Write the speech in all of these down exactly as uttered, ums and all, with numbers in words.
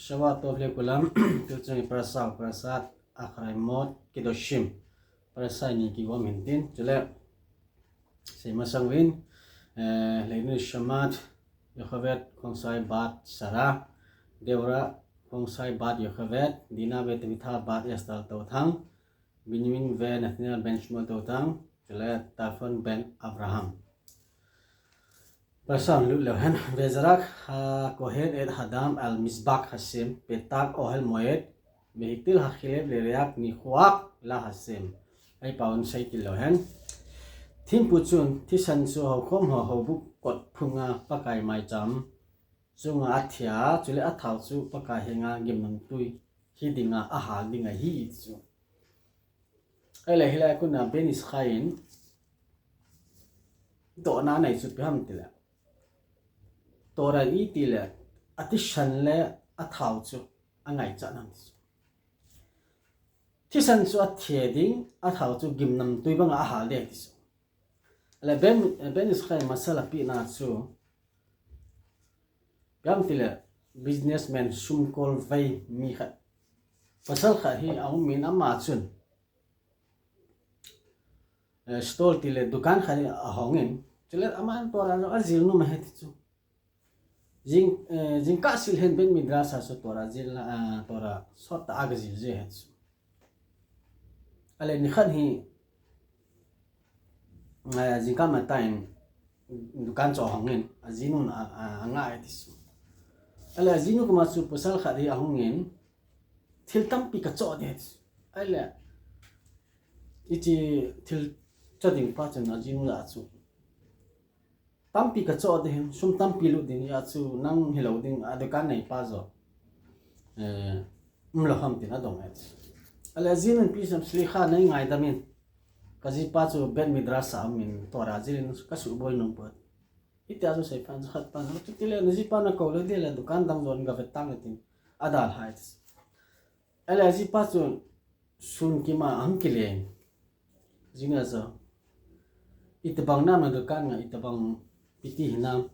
Shabbat tov lekulam. Tuchung parasha, Parashat Acharei Mot Kedoshim. Parasha ni kigom hintin. Chule, seimasang uvin, eh, Leinu Shamat Yocheved Khonsai bat Sarah, Deborah Khonsai bat Yocheved, Dina ve Tabitha bat Esther Touthang, Binyamin ve Nathaniel ben Shmuel Touthang, chule Tafon ben Abraham. Parasha lut leu hen, Vezarak ha Kohen et haDam al Mizbach Hashem, Petach Ohel Moed, Vehiktil haKhelev leReak Nichuach la Hashem. Ei paun sei kit leu hen. Thimpu chun, thisan chu houkhom ho houbuk kot phunga Pakai maicham chunga athia, chule athao chu Pakai henga gimnamtui hi dinga ahal ding ahi chu. Ahile hilai kona Ben Ish Chai in dohna anei chu ipi ham tile, Torah in itile, athisan le athao chu angaichat ham ti chu. Thisan chu athia ding, athao chu gimnamtui banga ahal ding ti chu. Ahile Ben, Ben Ish Chai in masala apehna chu, ipi ham tile, businessman sumkol vei mi khat, pasal khat hi aumin, ama chun eh, store tile dukan khat hi ahongin, chule aman Torah jong ajil nom ahi ti chu. Jing, eh, jingkah sil hen Beit Midrash a chu Torah jil, ah, Torah sot tah a agajil ji ahi ti chu. Ahile nikhat hi, eh, jingkah matah in dukan chu ahongin, ajinun a, a, anga ahi ti chu. Ahile ajinu koma chu pasal khat hi ahungin, thil tampi kachoh ding ahi ti chu. Ahile, hiche thil choh ding pa chun ajinu lah a chu, tampi kachoh ding ahin, sum tampi lut ding ahi chu, nang hilou ding, adukan neipa joh, eh, umlou ham tin adong ahi. Ahile ajinun ipi asei em, Slicha, nei ngaidam in. Kajipa chu Beit Midrash a aumin, Torah jilin kasuhboi nom poi. Hitia chu asei pan, khat pan, chutile najipa nakou lou ding le dukan dang joh in gavet tange tin adalha ahi. Ahile ajipa chu sun kima ahung kile in, ajinu a chu, itobang nam nadukan a, itobang piti hinam,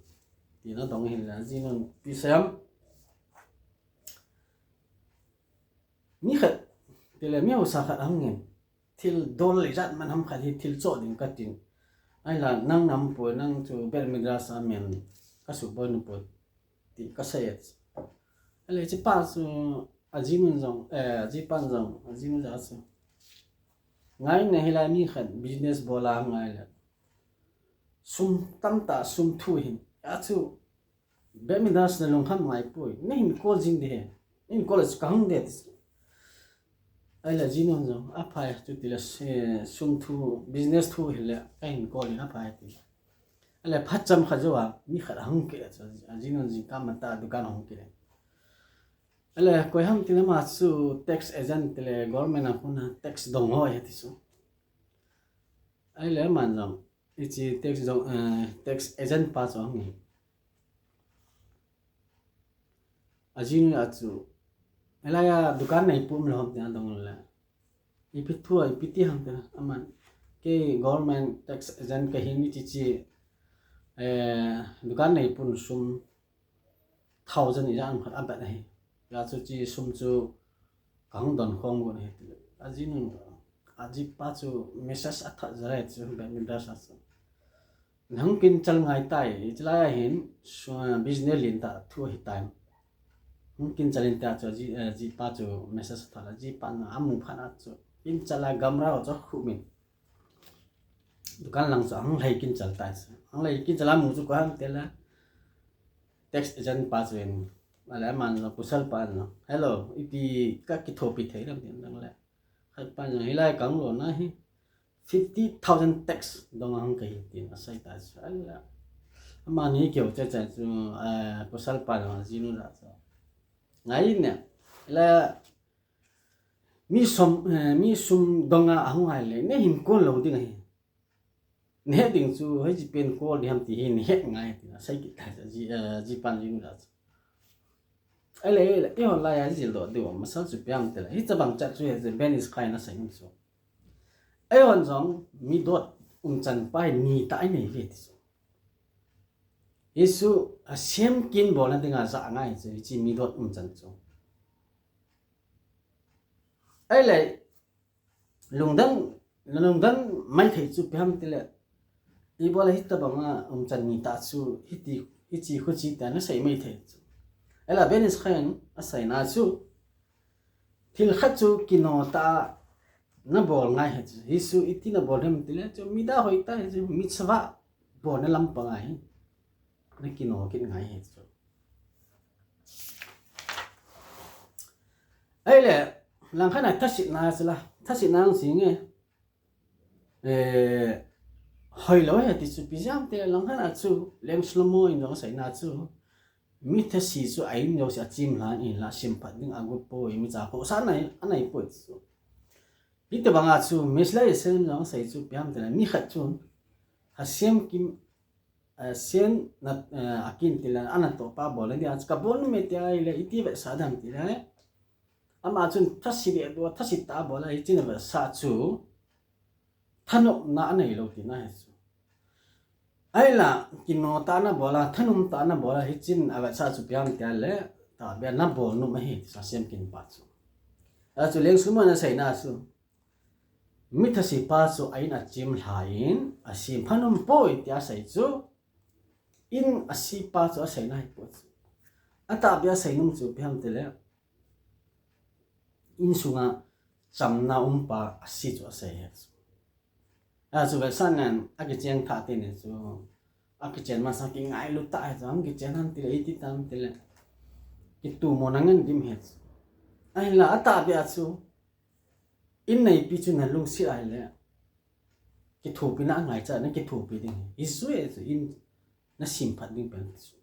tin adong ahile ajinun ipi asei em, mi khat, tile mi hausa khat ahungin, thil dol ijat man ham khat hi thil choh ding katin, ahile nang nam poi, nang chu Beit Midrash a aumin, kasuhboi nom poi, tin kasei e. Ahile hichepa chu ajinun jong, eh, ajipan jong, ajinu lah a chu, ngai in, hilai mi khat business bol a ngai le, sum tamtah sum thu ahin, achu Beit Midrash nalungkham ngai poi, nahin call jing ding ahi, nahin call a chu kahung ding ti chu. Ahile ajinun jong, aphai, chutile, eh, sum thu, business thu hile kahin call in aphai ti. Ahile phat chomkhat jouva mi khat ahung kile chu, ajinun jingkah matah a dukan ahung kile. Ahile koi ham tile ama chu tax agent tile, government a kona tax dong ho ahi ti chu. Ahile aman jong, hiche tax jong, eh, tax agent pa chu ahungin, ajinu lah a chu, hilai a dukan neipu umlou ham tin adong le, ipi thu a, ipi ti ham tin, aman, kei government tax agent kahin, hiche, eh, dukan neipun sum thousand ijat ham khat abat ahi. Hijeh chun hiche sum chu kahung donkhom got ahi tile, ajinun, ajipa chu message athot jeh ahi chu, Beit Midrash a chu, nahung kinchal ngai tai, hichelai a hin, su-, business lentah thu ahitai, hung kinchal in, tia chu aji, eh, ajipa chu message athot le, ajipan amu phat a chu, kinchal a gamra ho chu akhuh in, dukan lang chu ahung lhai kinchal tai chu. Ahung lhai kinchal a amu chu koi ham tile, tax agent pa chu ahin, ahile aman jong, pasal pan jong, hello, ipi kakithopi thei dem tin adong le, khat pan jong, hilai kahung lona hi fifty thousand tax dong ahung kahi tin asei tai chu. Ahile amani keu cheh cheh chu, eh, pasal pan jong ajinu lah a chu, ngai in, ahile mi sum, eh, mi sum donga ahung ahile nahin call lou ding ahi. Nahet ding chu, hiche pen call ding ham ti hi nahet ngai tin asei kit tai chu, aji, eh, ajipan jinu lah a chu. Ahile, ahile, eihon laiya jildoh diu masal chu ipi ham tile, hitobang chat chu hiche Ben Ish Chai in asei in chu, eihon jong midot umchan pa hi nitah inei uve ti chu. Hichu Hashem kin bolna dinga jah angai chu, hiche midot umchan chu. Ahile, lungdon, lungdon maithei chu ipi ham tile, ibola hitobanga umchan nitah chu, hiti, hichi khuchi tia nasei maithei chu. Ahile Ben Ish Chai in aseina chu, thil khat chu kino tah a nabol ngai ahi chu. Hichu iti nabol ham tile chu, midang hoitah ahi chu, mitzvah bolna lampang ahi. Nakino kit ngai ahi chu. Ahile, langkhat a thasitna chu la, thasitna jong chu nge, eh, hoilou ahi ti chu ipi jeh ham tile, langkhat a chu, Leng Shlomo in jong aseina chu, mi thasi chu a in jouse a chimlha in la, semphat ding agot poi, micha khohsah anei, anei poi chu. Hitobanga chu, Mesilei Yeshayahu in jong asei chu ipi ham tile, mi khat chun, Hashem kim, Hashem na, eh, akin tile, anatohpa bolna dia chu kabol nom e tia ahile, iti vetsah dem tile, ama chun thasi deh dua, thasi tah a bol a, hichun avetsah chu, thanopna aneilou tina ahi chu. Ahila, kino tah a nabol a, thanom tah a nabol a, hichun avetsah chu ipi ham tile, tahbeh a nabol nom ahi, Hashem kin pa chu. Achu Leng Shlomo in aseina chu, mi thasi pa chu a in achimlha in, asemphat nom poi tia asei chu, in asi pa chu aseina ahipoi chu. Atahbeh a aseinom chu ipi ham tile, insunga chamna umpa asi chu asei ahi chu. Achu vetsahnan akicheng tha teni chu, akichen masang kingailu tah ahi chu, ahung kichen ham tile, iti tam tile, kitumona ngen dim ahi chu. Ahinla atahbeh a chu, in neipi chu nalungset ahile, kithopina angaichat, nakithopi ding ahi chu, in nasemphat ding pen chu.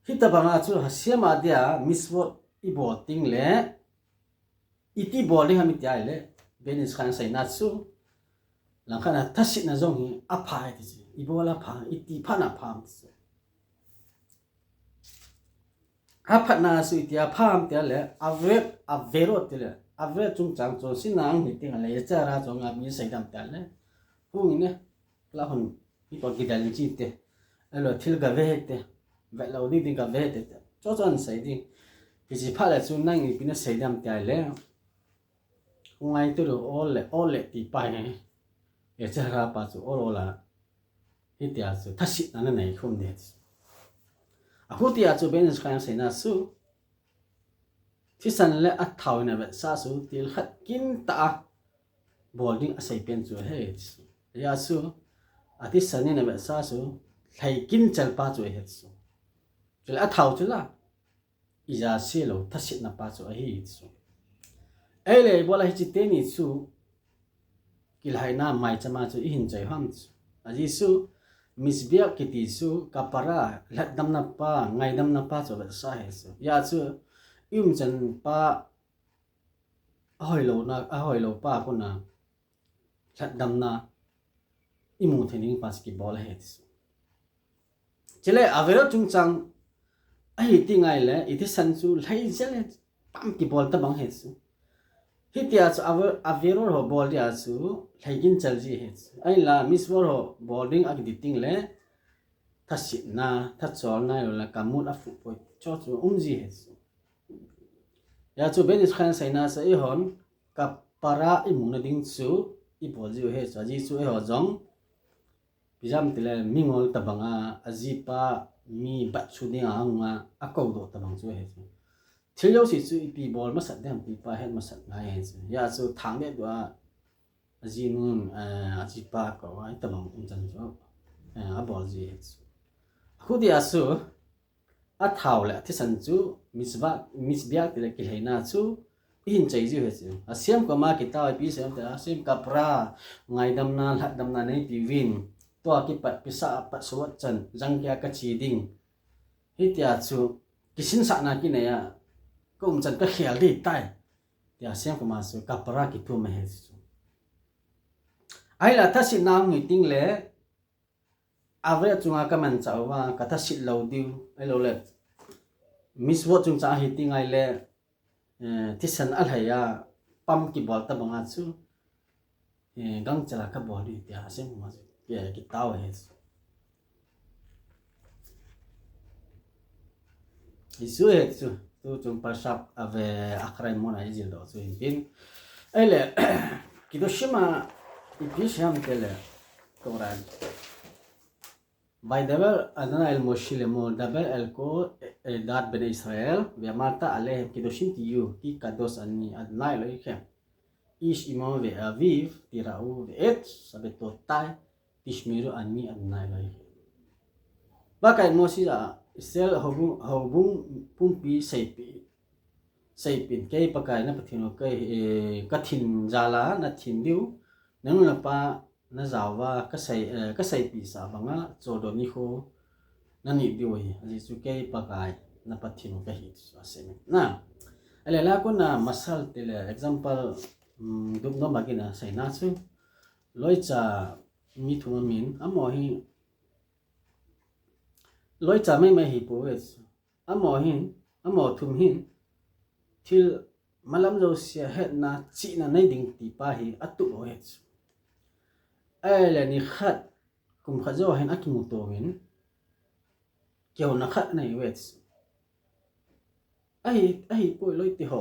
Hitobanga chu Hashem a dia mitzvot ibol tengle, iti bol ding ham iti ahile, Ben Ish Chai in aseina chu, langkhat a thasitna jong hi apha ahi ti chu, ibola pha, iti phatna pha ham ti chu. Aphatna chu iti apha ham tile, aver, averot tile, aver chungchang chonsetna ahung hi tengle, Yetzer Hara chu nga mi sei dem tile, hung in e, la hun, ipi kidel ji te, ahilou thil gave te, vetlou ding ding gave te, te, chu chu asei ding. Hiche phat le chu nang ipi nasei dem tia ahile, hung ngaito lou, ol le, ol le ti pa hi, Yetzer Hara pa chu ol ol a, hitia chu thasitna nanei khum ding. Akhutia chu Ben Ish Chai in aseina chu, thisan le athao in avetsah chu, thil khat kintah a bol ding asei pen chu ahi chu. Hia chu, athisan in avetsah chu, lhai kinchel pa chu ahi chu. Chule athao chu la, ija selou, thasitna pa chu ahi chu. Ahile ibola hiche teni chu, kilhaina maicham a chu ihin choi ham chu. Ajeh chu, Mizbeach kiti chu, kapara, lhatdamna pa, ngaidamna pa chu avetsah ahi chu. Hia chu, i umchan pa, ahoilouna, ahoilou pa kona, lhatdamna, imu thei ding pa chu kibol ahi chu. Chule averot chungchang ahi tengle, ithisan chu lhai jel le pam kibol tobang ahi chu. Hitia chu aver, averot ho bol dia chu lhai kinchel ji ahi chu. Ahinla mitzvot ho bol ding akiti tengle, thasitna, thacholna, ahilou le kamut aphuh poi, chu chu um ji ahi chu. Hia chu Ben Ish Chai in aseina chu eihon, kapara imuna ding chu ibol jiu ahi chu, ajeh chu eiho jong, ipi jeh ham tile mingol tobanga, ajipa mi batsu dinga ahunga, akoudoh tobang chu ahi chu. Thil jouse chu ipi bol masat dem ti pa het masat ngai ahi chu. Hia chu thang deh dua, ajinun, eh, ajipa kou a, itobang umchan chu, eh, abol ji ahi chu. Akhutia chu, athao le athisan chu, Mizbeach, Mizbeach tile kilhaina chu, ihin choi jiu ahi chu. Hashem koma kitao ipi asei em tile, Hashem kapara, ngaidamna, lhatdamna neipeuvin, tua kipat Pesach a pat Shavuot chan, jangkia kache ding. Hitia chu, kisinsahna kinei a, kaumchan kakhel ding tai, tia Hashem koma chu kapara kithum ahi chu. Ahile thasitna hung hi tengle, aver chunga kamanchah uva, kathasit lou diu, ahilou le, mitzvot chungchang ahi tengle, eh, thisan alhai a, pam kibol tobanga chu, eh, gangchel a kabol diu tia Hashem koma chu, eh, kitao ahi chu. Hichu ahi chu. Tu chung Parshat Va'era mun a i jil doh chu hin tin. Ahile, Kiddushim a ipi sei ham tile, Torah. וידבר אדוני אל משה לאמר, דבר אל כל עדת בני ישראל, ואמרת אליהם, קדושים תהיו, כי קדוש אני אדוני אלוהיכם. איש עמו ואביו תרעו, ואת שבתותי תשמרו, אני אדוני אלוהיכם. Pakai Moses a Israel houbung, houbung pumpi seipi, seipin, kei Pakai na Pathen u kei, eh, ka thin jal a na thin diu, na nu na pa na jao uva ka sei, eh, ka seipeh sa banga chol doh nikho na nit diu ahi, ajeh chu kei Pakai na Pathen u ka hi, ti chu asei in. Na, ahile la kona masal tile example, um, dupnom a kina seina chu, loicha mi thum a min, amaho hi, loicha maimai hi pouve chu. Amaho hin, amaho thum hin, thil malam jousea hetna, chihna nei ding ti pa hi atup u ahi chu. Ahile nikhat, kum khat jou hin akimuto uvin, kihouna khat anei uve chu. Ahi, ahipoi loi ti ho.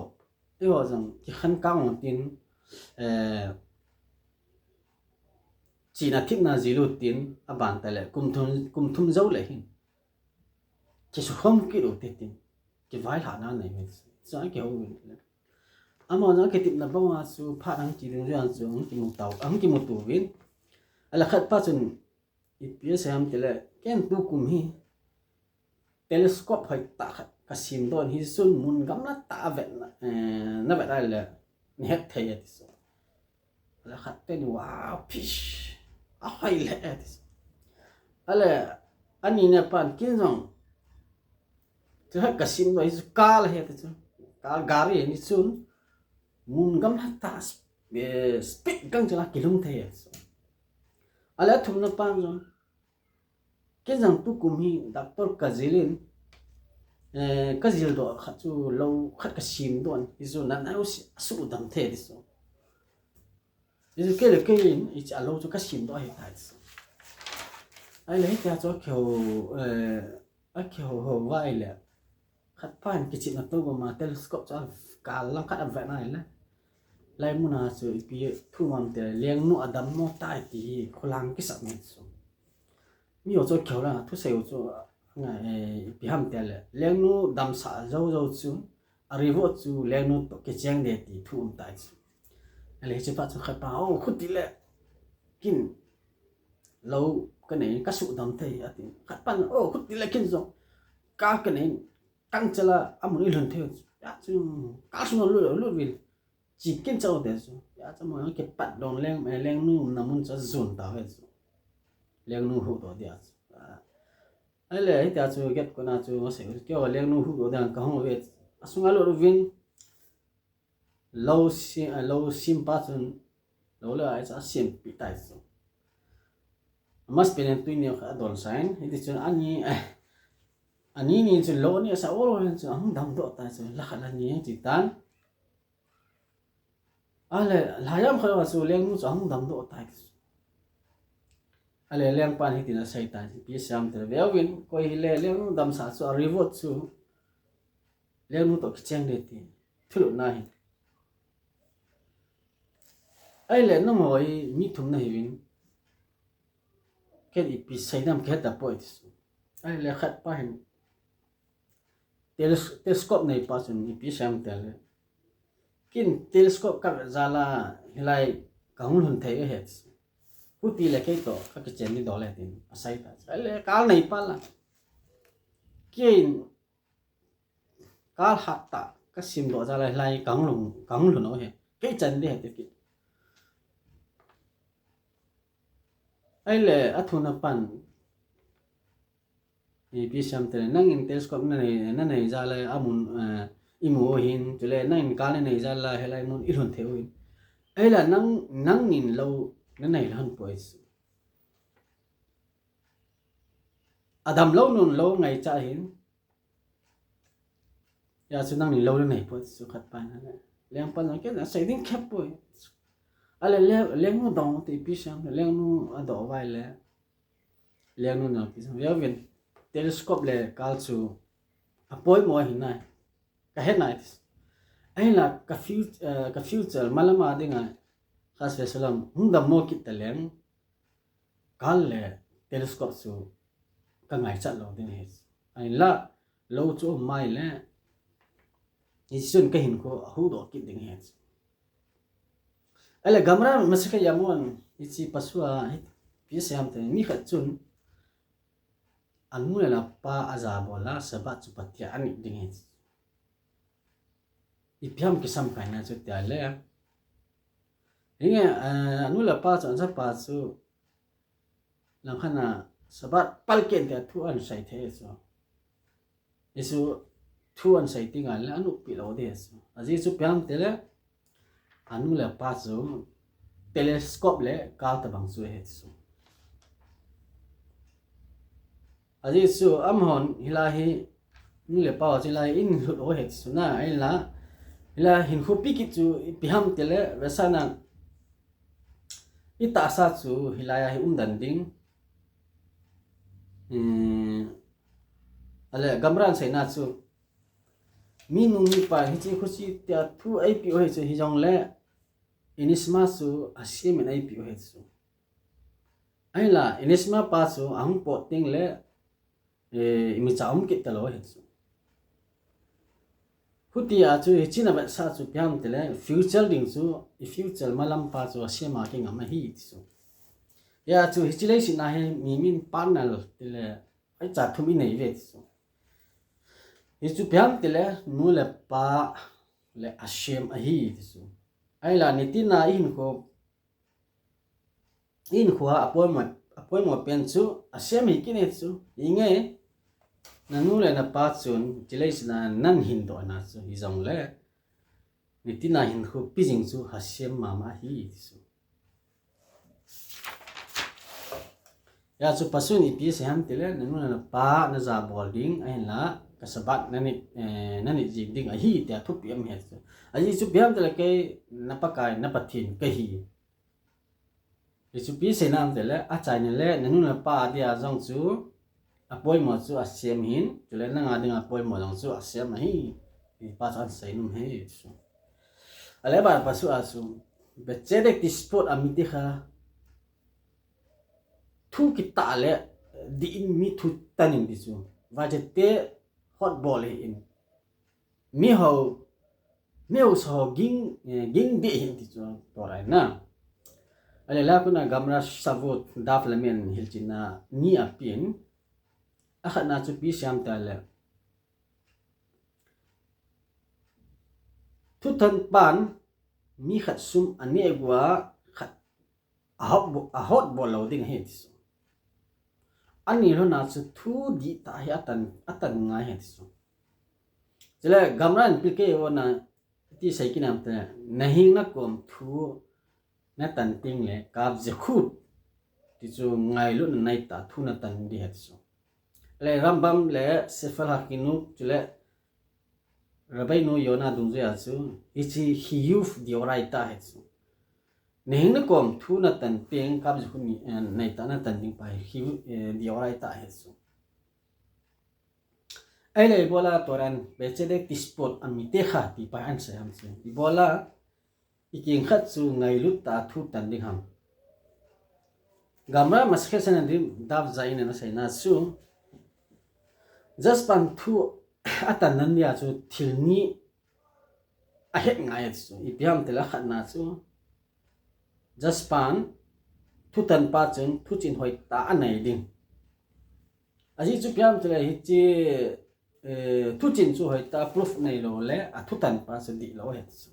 Eiho jong kikhen kang u tin, eh, chihna thepna jil u tin, aban tale, kum thum, kum thum jou le hin kisukhom kit u te tin, kivailhahna nei uve. Chu akihou uvin. Amaho jong akitepna banga chu phat ahung che ding jeh a chu ahung kimuto, ahung kimuto uvin. Ahile khat pa chun ipi asei ham tile, ken tukum hi telescope hoitah khat ka sem doh in, hichun mun gamla tah a vet na, eh, na vet a le na het thei e, ti chu. Ahile khat ten, wow, fish, ahoi le e, ti chu. Ahile ani na pan, ken jong thil khat ka sem doh, hichu car ahi, ti chu. Car, gari ahi, hichun mun gamla tah, eh, speed gang chang a kilhung thei e, ti chu. Ahile athumna pan jong, ken jong tukum hi doctor ka jil in, eh, ka jil doh khat chu lou khat ka sem doh in, hichu nana u si, asuhdam thei, ti chu. Hichu kei le kei in, hiche alou chu ka sem doh ahitai, ti chu. Ahile hitia chu akihou, eh, akihou hou uva ahile, khat pa hin kichepna toh gom a telescope chu akal lang khat avet na ahile, hilai mun a chu ipi thu um ham tile, lengnu adam mo tai ti hi kholhang kisap in chu. Mi ho chu kihou lang, thusei u chu, eh, ipi ham tile, lengnu damsah jou jou chu, a reward chu lengnu toh kicheng ding ti thu um tai chu. Ahile hiche pa chun khat pa, o, khuti le ken lou ka nei in ka suhdam thei, ati. Khat pan, o, khuti le ken jong car ka nei in, kangchal a amun ilhun thei. Hijeh chun car sunga lut, lut uvin, che kin chau te chu. Hijeh chun amaho kipat doh in leng, eh, lengnu umna mun chu ajon tauve chu. Lengnu huhdoh dia chu. Ah. Ahile hitia chu gate kona chu asei u, keiho lengnu huhdoh dia kahung uve. Asunga lut uvin, lou sem, eh, lou sem pa chun lou le ai chu asempeh tai chu. Amasapen in tui neo khat adonsa in, hiti chun ani, eh, ani ni chun lou ani asa ol ol in chun ahung damdoh tai chu, la khat la ni ti tan. Ahile, lhajam khat a chu lengnu chu ahung damdoh tai chu. Ahile, lengpan hitin asei tai, ipi asei ham tile, veuvin, koi hile, lengnu damsah chu a reward chu lengnu toh kicheng ding ti, thulutna ahi. Ahile, nangho hi mi thum nahiuvin, ken ipi sei ding ham kahe tapoi, ti chu. Ahile, khat pa hin, teles-, telescope nei pa chun ipi asei ham tile, ken telescope kavet jal a hilai kahung lhun thei ahi, ti chu. Hiti le kei toh kakichen ding doh le, tin asei tai. Ahile, car nei pa la, ken car hattah kasem doh jal a hilai kahung lhun, kahung lhun u ahi. Kei chen ding ahi, ti kit. Ahile, athumna pan, ipi asei ham tile, nangin telescope nanei, nanei jal a amun, eh, imu u ahin, chule nangin car nanei jal a hilai mun ilhun thei u ahin. Ahile nang, nangin lou nanei lhon poi chu. Adam lou nun lou ngaichat ahin. Hijeh chun nangin lou nanei poi chu, khat pan ahile. Lengpan jong ken asei ding khep poi. Ahile le, lengnu dong ti ipi asei ham, lengnu adoh uva ahile, lengnu na ipi asei ham, veuvin, telescope le car chu apoimo ahi nai. Ka he nai ti. Ahinla ka future, eh, ka future malam a dinga, khas ve salam, hung dammo kit taleng, kal le telescope chu ka ngaichat lou ding ahi. Ahinla, lou chu um mai le, hichun ka hinkho ahuhdoh kit ding ahi. Ahile Gamra Masekhet Yavamon, hiche pasal a, hi, ipi asei ham itile, mi khat chun, anu le apa ajabol a, Sabbath chu Pathen in anit ding ahi. Ipi ham kisamkaina chu tia le. Hinge, eh, anu le apa chu, achapa chu, langkhat a Sabbath palkeh in tia thu ahin sei thei chu. Hichu thu ahin sei teng le anop pi lou ding chu. Ajeh chu ipi ham itile, anu le apa chu telescope le kal tabang chu ahi chu. Ajeh chu amahon hilai hi, nu le pa ho chu hilai in lut u ahi chu na, ahinla, hilai hinkho pi kit chu ipi ham itile, vetsahnan, i tahsa chu hilai a hi um den ding. Hmm, ahile Gamra in aseina chu, mi nung mi pa hiche khuche tia thu eipeh u ahi chu hijongle, i neshama chu Hashem in eipeh u ahi chu. Ahinla, i neshama pa chu ahung pot teng le, eh, imacha um kit talou ahi chu. Hitia chu, hiche a vetsah chu ipi ham itile, future ding chu, i future malam pa chu Hashem a kingam ahi ti chu. Hia chu, hiche leiset a hi mi min panal tile, acha thum i nei uve ti chu. Hichu ipi ham itile, nu le pa le Hashem ahi ti chu. Ahinla, nitin a i hinkho, i hinkho a apoimo, apoimo pen chu Hashem hi kit ahi chu. Hinge, nanu le napa chun hiche leiset a nahin doh na chu hijongle, nitin a hinkho pi jing chu Hashem mama ahi ti chu. Hia chu pasal in ipi asei ham itile, nanu le napa najabol ding, ahinla, ka Sabbath nanit, eh, nanit jing ding ahi tia thupi aum ahi chu. Ajeh chu ipi ham itile kei na Pakai, na Pathen kahi. Hichu ipi aseina ham itile, achaina le, nanu le napa a dia jong chu, apoimo chu Hashem ahin, chule nanga dinga poimo jong chu Hashem ahi. Hipa chu ahin seinom ahi chu. Ahile aban pasal a chu, Bechedek Tishpot Amitecha, thu kitah le, dih in mi thu tan in ti chu. Vaichete hotbol hih in. Miho, miho sa ho ging, eh, ging dih hih in ti chu Torah in na. Ahile la kona Gemara Shavuot daf lamen hilchetna ni apen. Akhatna chu ipi asei ham itile, thutan pan mi khat sum aneh uva khat ahot bo-, ahotbol lou ding ahi ti chu. Ani lhona chu thu dihtah hi atan, atan ngai ahi ti chu. Chule Gemara in ipi kei vona iti sei kit ham itile, nahing nakom thu natan teng le kaf zechut ti chu ngailutna neitah thu natan ding ahi ti chu. Le Rambam le Sefer HaChinuch chule Rabbeinu Yonah dungjui a chu, hiche chiyuv deoraita ahi chu. Nahing nakom thu natan teng kaf zechut ni, eh, neitah natan ding pa hi chiyuv, eh, deoraita ahi chu. Ahile ibola Torah in Bechedek Tishpot Amitecha ti pa ahin sei ham chu. Ibola i keng khat chu ngailut tah a thu tan ding ham. Gemara Masechet Sanhedrin daf zayin in aseina chu, just pan thu atan nan dia chu thil ni ahet ngai chu. Ipi ham itile akhatna chu, just pan thutan pa chun thuchen hoitah anei ding. Ajeh chu ipi ham itile hiche, eh, thuchen chu hoitah proof neilou le, athutan pa chu dihlou ahi chu.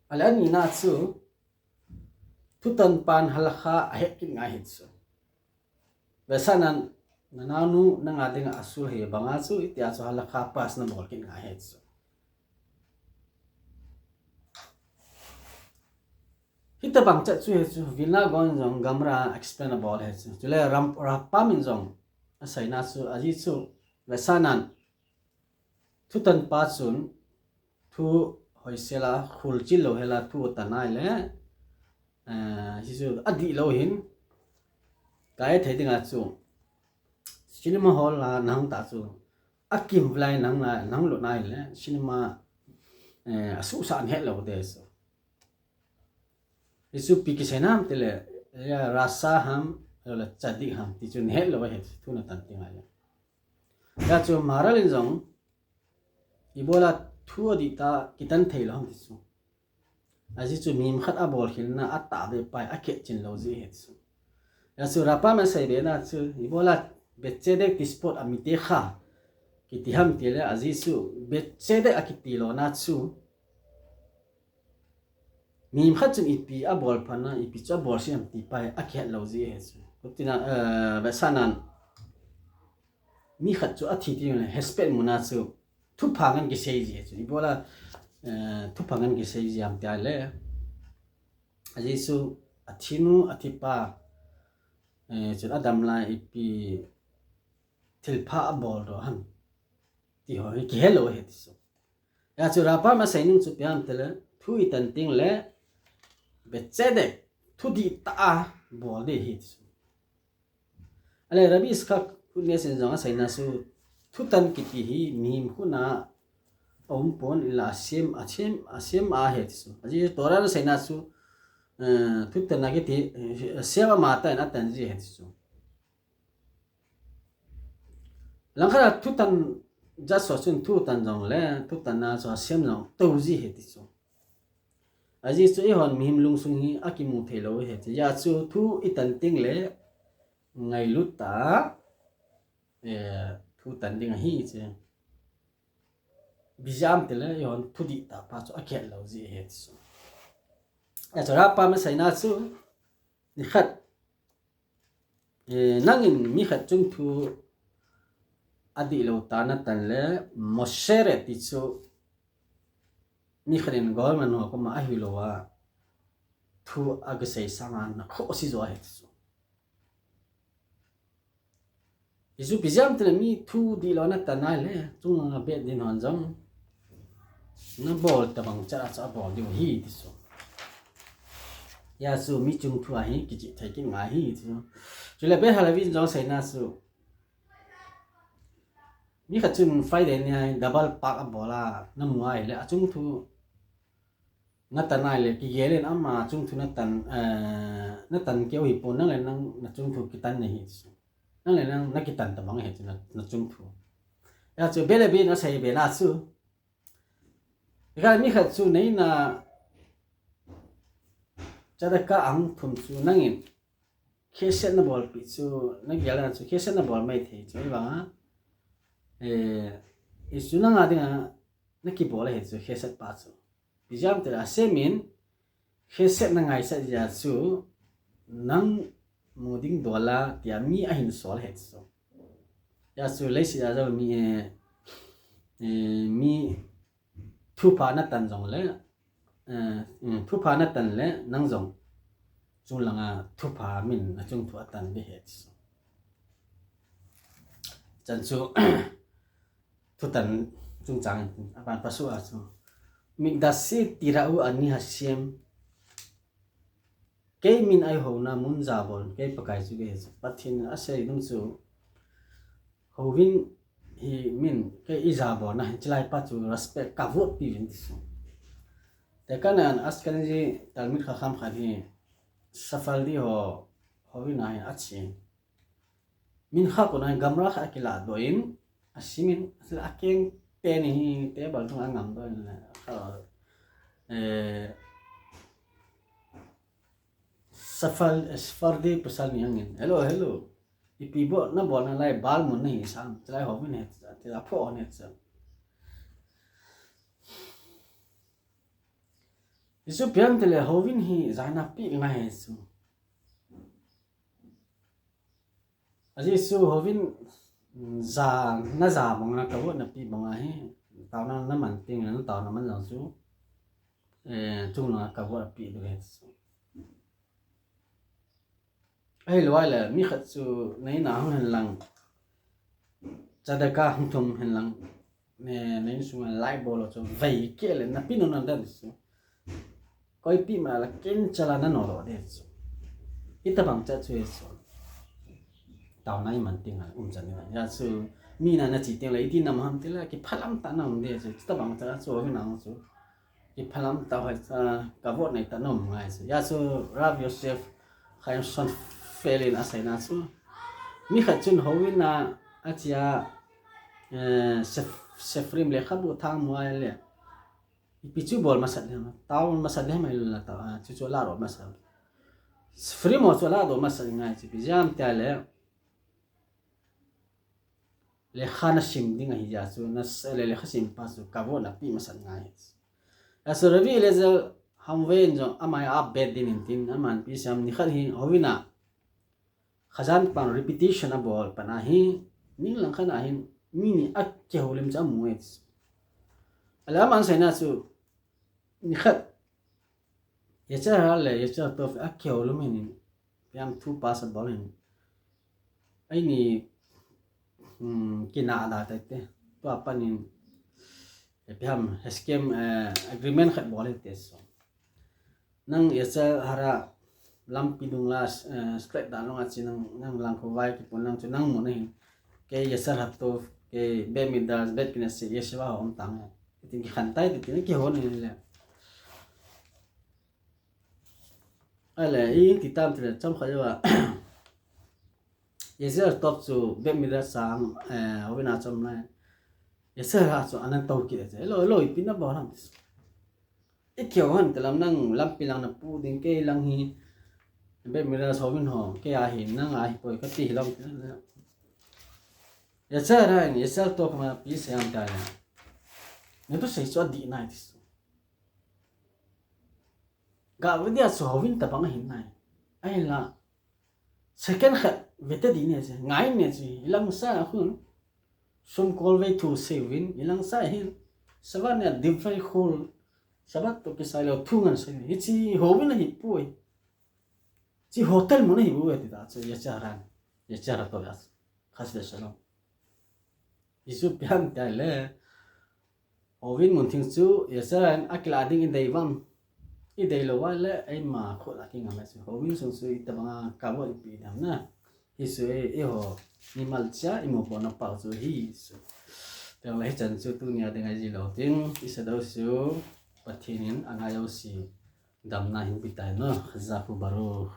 Ahile anina chu, thutan pan halakha ahet kit ngai ahi chu. Vetsahnan, nanaonu nanga dinga asur ahi banga chu, hitia chu halakha pass nabol kit ngai ahi chu. Hitabang chet chu ahi chu, Vilna Gaon in jong Gemara explain abol ahi chu. Chule Ram-, Rambam in jong aseina chu, ajeh chu, vetsahnan, thutan pa chun thu hoisel a, khulchil lou hel a thu atan ahile, eh, hichu adihlou hin, kahe thei dinga chu, cinema hall a nahung tah chu, akim lai nang na, nang lo nai le, cinema, eh, asuhsa nahet lou ding chu. Hichu ipi kisei nam tile, ya rasha ham, ya le tzadik ham, ti chu nahet lou ahi, thu natan teng le. Ya chu Maharal in jong, ibola thu adih tah kitan thei lou ham ti chu. Ajeh chu mihem khat abol khel na atahbeh pai akhetchen lou jeh ahi chu. Ya chu Rapa ma sei be na chu, ibola Bethzedek Tisbot amite kha kiti ham tile, ajeh chu Bethzedek akiti lou na chu. Mihem khat chun ipi abol phat na, ipi chu abol se ham ti pai akihet lou jeh ahi chu. Kutina, eh, ve sanan. Mi khat chu athi ti le, hespeh muna chu thupha ngen kisei ji chu. Ibola, eh, thupha ngen kisei ji ham tia le. Ajeh chu athinu, athipa, eh, chun adam lai ipi thilpha abol doh ham. Ti ho hi kihe lou ahi ti chu. Ya chu Rapa ma sei nung chu ipi ham tile, thu itan teng le, Bethzedek, thu dih tah abol ding ahi ti chu. Ale Rabbi Yitzchak Hunes in jong asei na chu, thutan kiti hi mihem khut na aum pon, ila asem, asem, asem ahi ti chu. Ajeh Torah in asei na chu, eh, thutan na kiti, eh, asem ama tah in atan ji ahi ti chu. Langkhat a thutan jat so chun thutan jong le, thutan na chu asem jong tou ji ahi ti chu. Ajeh chu eihon mihem lungsung hi akimu thei lou ahi chu. Ya chu thu itan teng le ngailut tah, eh, thutan ding ahi chu. Ipi jeh ham tile, eihon thu dih tah pa chu akihet lou jeh ahi chu. Ya chu Rapa ma sei na chu, nikhat, eh, nangin mi khat chungthu adih lou tah natan le, Moshe re ti chu, mi khat in government ho koma ahilou a, thu akisei sanga nakhoh si jo ahi ti chu. Hichu ipi jeh ham tile mi thu dih lou natan nai le, chunga Beit Din hon jong nabol tabang chet a chu abol diu ahi ti chu. Ya chu mi chungthu ahi, kichih thei kit ngai ahi ti chu. Chule Beit Halevi in jong asei na chu, mi khat chun Friday ni a double park abol a, namu a ahile achungthu natan nai le, kigel in ama chungthu natan, eh, natan keu hipon, nang le nang nachungthu kitan nahi chu. Nang le nang nakitan tabang ahi chu na, nachungthu. Ya chu Beit Halevi in asei be na chu. Ikha mi khat chu neina tzedakah ahung thum chu nangin chesed nabolpi chu, nagel a chu chesed nabol mai thei chu, ahivanga, eh, hichu nanga dinga nakibol ahi chu, chesed pa chu. Ipi jeh ham tile Hashem in chesed nangaisah jeh a chu, nang mu ding dol a, tia mi ahin sol ahi chu. Ya chu leiset a jong mi, eh, eh, mi thupha natan jong le, eh, mm, thupha natan le nang jong chunglanga thupha min achungthu atan ding ahi chu. Chan chu thutan chungchang aban pasuk a chu, Mikdashi tira'u ani Hashem, kei min eihouna mun jabol, kei Pakai chu kei ahi chu. Pathen in asei nung chu, houvin hi min kei ijabolna, hichelai pa chu respect, kavod peuvin ti chu. Tekahnan Ashkenazi Talmud Chacham khat hi Sephardi ho, houvin a hi achen. Mincha kona gamra khat akiladoh in, asimin, asila akeng teni hi table chunga angamdoh in le, eh, Sephar-, Sephardi pasal ni angin, "Hello, hello. Ipi bol, nabol nalai, bal mun nahi sam, chelai houvin ahi," ti aphoh ahi chu. Hichu ipi ham tile houvin hi jana peh ngai ahi chu. Ajeh chu houvin, mm, ja, naja banga kavod napeh banga hi, taona naman teng le, nataona man jong chu, eh, chunglanga kavod apeh diu ahi chu. Ahilou le, mi khat chu neina hung hen lang, tzedakah hung thum hen lang, ne, na insunga light bulb chu vei keh le, napeh nom dan chu. Koi peh ma la ken chala nano lo de chu. Hitabang cha chu ahi chu. Taona iman teng a umchan ni ya chu. Mi na na chi teng le, iti nam ham ti le, kiphalam ta na um de chu, chuta bang ta chu, Hovin a chu. Kiphalam ta hoi cha, ka vote nei ta na um ngai chu. Ya chu, Rav Yosef Chaim Sonnenfeld in a seina chu. Mi khat chun Hovin a, a chia, eh, Sef-, Sefrim le khabu thang muai le. Ipi chu bol masat le, tao masat le mai la ta, chu chu la ro masat. Sefrim chu la do masat ngai chu, pi jam ta le. Lekha na sim ding ahi jeh chu, na s-, le lekha sim pa chu ka vote na pe masat ngai. A chu Rav Eliezer Hamwe in jong amai a bet din in tin, aman pi sam ni khat hi Hovin a. Khazan pan repetition a bol pan ahi, ning lang khat ahin, mi ni a kihoulim cha mu et. Ale aman seina chu, ni khat. Yetzer hara le Yetzer tov a kihoulim hin, piam thu pa sa bol hin. Ai ni, hmm, kina da tai te. Tua pan in, e piam, heskem, eh, agreement khat bol hin te so. Nang Yetzer hara lampi dung la, eh, straight dan long a chi nang, nang lang ko vai ki pun lang chu nang mu na hin. Ke Yetzer hatov, ke Beit Midrash, Beit Knesset, Yeshiva hom tang. Tin ki khan tai, tin ki hon ni le. Ale, i ti tam ti le, cham kha yo a. Yetzer tov chu Beit Midrash sang, eh, Hovin a cham lai. Yetzer hara chu anan to ki le. Lo, lo, ipi na bol ham. I kihou han te lam nang lampi lang na pu ding kei lang hi. Beit Midrash Hovin ho, kei a hi nang a hi poi ka ti hi long. Yetzer hara in, Yetzer tov ma pi se am ta le. Ne tu sei chu a di nai ti su. Ga ve dia chu Hovin ta bang hin nai. Ai la. Second khat ve te di ne che, ngai ne che, i lang sa a khun. Sum kol ve thu se vin, i lang sa hin. Sabat ne a dim fai khul. Sabat to kisai lo thu ngan se. Hi chi Hovin a hi poi. Chi hotel mun a hi bu ve ti ta chu, Yetzer hara in. Yetzer hara tov ya. Khas de shalom. Isu pian ta le. Hovin mun thing chu, Yetzer hara in a kila ding i dei vam. I dei lo va le, ei ma kho la ki ngam chu. Hovin sung chu i ta banga ka bo i pi dam na. Hi su e, e ho, ni mal cha, i mo bo na pau chu hi su. Teng le hi chan chu tu nia ding ai ji lo tin, i sa do su, Pathen in a ngai o si. Dam na hin pi tai no, Chazahu Baruch.